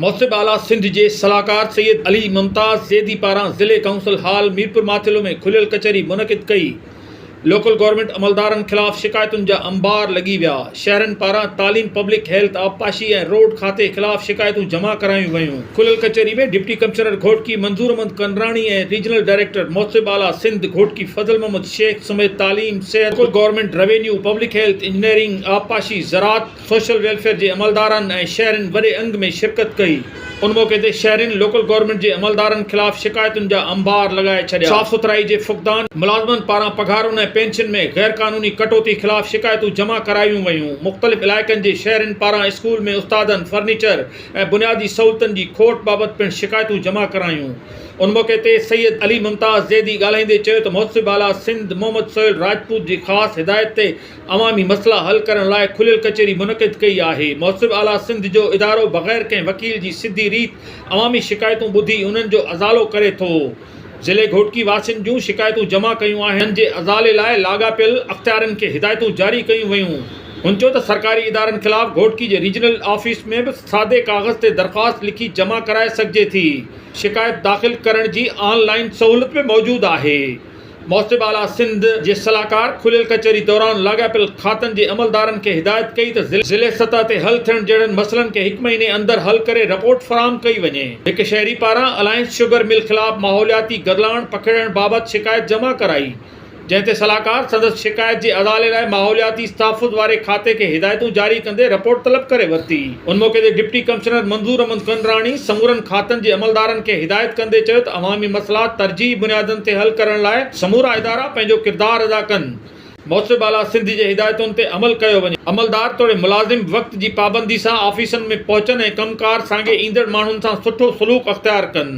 محتسب اعليٰ سنڌ جي صلاحڪار سيد علي ممتاز زيدي پاران ضلعي ڪائونسل هال ميرپورماٿيلو ۾ کليل ڪچهري منعقد ڪئي، لوڪل گورنمينٽ عملدارن خلاف شڪايتن جا انبار لڳي ويا، شهرين پاران تعليم، پبلڪ هيلٿ، آبپاشي ۽ روڊ کاتي خلاف شڪايتون جمع ڪرايون ويون. کليل ڪچهري ۾ deputy commissioner Ghotki Manzoor Ahmed Kanrani ۽ regional director محتسب اعليٰ سنڌ گهوٽڪي فضل محمد شيخ سميت تعليم، صحت، local government, revenue, public health, engineering, آبپاشي، زراعت، سوشل ويلفيئر جي عملدارن ۽ شهرين وڏي انگ ۾ شرڪت ڪئي. ان موقعي تي شهرين لوڪل گورنمينٽ جي عملدارن خلاف شڪايتن جا انبار لڳائي ڇڏيا. صاف سٿرائي جي فقدان، ملازمن پاران پگهارن ۽ پينشن ۾ غيرقانوني ڪٽوتي خلاف شڪايتون جمع ڪرايون ويون. مختلف علائقن جي شهرين پاران اسڪول ۾ استادن، فرنيچر ۽ بنيادي سهولتن جي کوٽ بابت پڻ شڪايتون جمع ڪرايون. ان موقعي تي سيد علي ممتاز زيدي ڳالهائيندي چيو ته محتسب اعليٰ سنڌ محمد سهيل راجپوت جي خاص هدايت تي عوامي مسئلا حل ڪرڻ لاء کليل ڪچهري منعقد ڪئي آهي. محتسب اعليٰ سنڌ جو ادارو بغير ڪنهن وڪيل جي سڌي ريت عوامي شڪايتون ٻڌي انهن جو ازالو ڪري ٿو. ضلعي گهوٽڪي واسين جون شڪايتون جمع ڪيون آهن جن جي ازالي لاء لاڳاپيل اختيارين کي هدايتون جاري ڪيون ويون. هن چيو ته سرڪاري ادارن خلاف گهوٽڪي جي ريجنل آفيس ۾ به سادي ڪاغذ تي درخواست لکي جمع ڪرائي سگهجي ٿي. شڪايت داخل ڪرڻ جي آن لائين سهولت به موجود آهي. محتسب اعليٰ سنڌ جي صلاحڪار کليل ڪچهري دوران لاڳاپيل کاتن جي عملدارن کي هدايت ڪئي ته ضلعي سطح تي حل ٿيڻ جهڙن مسئلن کي هڪ مهيني اندر حل ڪري رپورٽ فراهم ڪئي وڃي. هڪ شهري پاران الائنس شگر مل خلاف ماحولياتي گدلاڻ پکيڙڻ بابت شڪايت جمع ڪرائي، جنهن تي صلاحڪار سندس شڪايت جي ازالي لاء ماحولياتي تحفظ واري کاتي کي هدايتون جاري ڪندي رپورٽ طلب ڪري ورتي. ان موقعي تي ڊپٽي ڪمشنر منظور احمد ڪنراڻي سمورن کاتن جي عملدارن کي هدايت ڪندي چيو ته عوامي مسئلا ترجيحي بنيادن تي حل ڪرڻ لاء سمورا ادارا پنهنجو ڪردار ادا ڪن، محتسب اعليٰ سنڌ جي هدايتن تي عمل ڪيو وڃي، عملدار توڙي ملازم وقت جي پابندي سان آفيسن ۾ پهچن ۽ ڪم ڪار سانگي ايندڙ ماڻهن سان سٺو سلوڪ اختيار ڪن.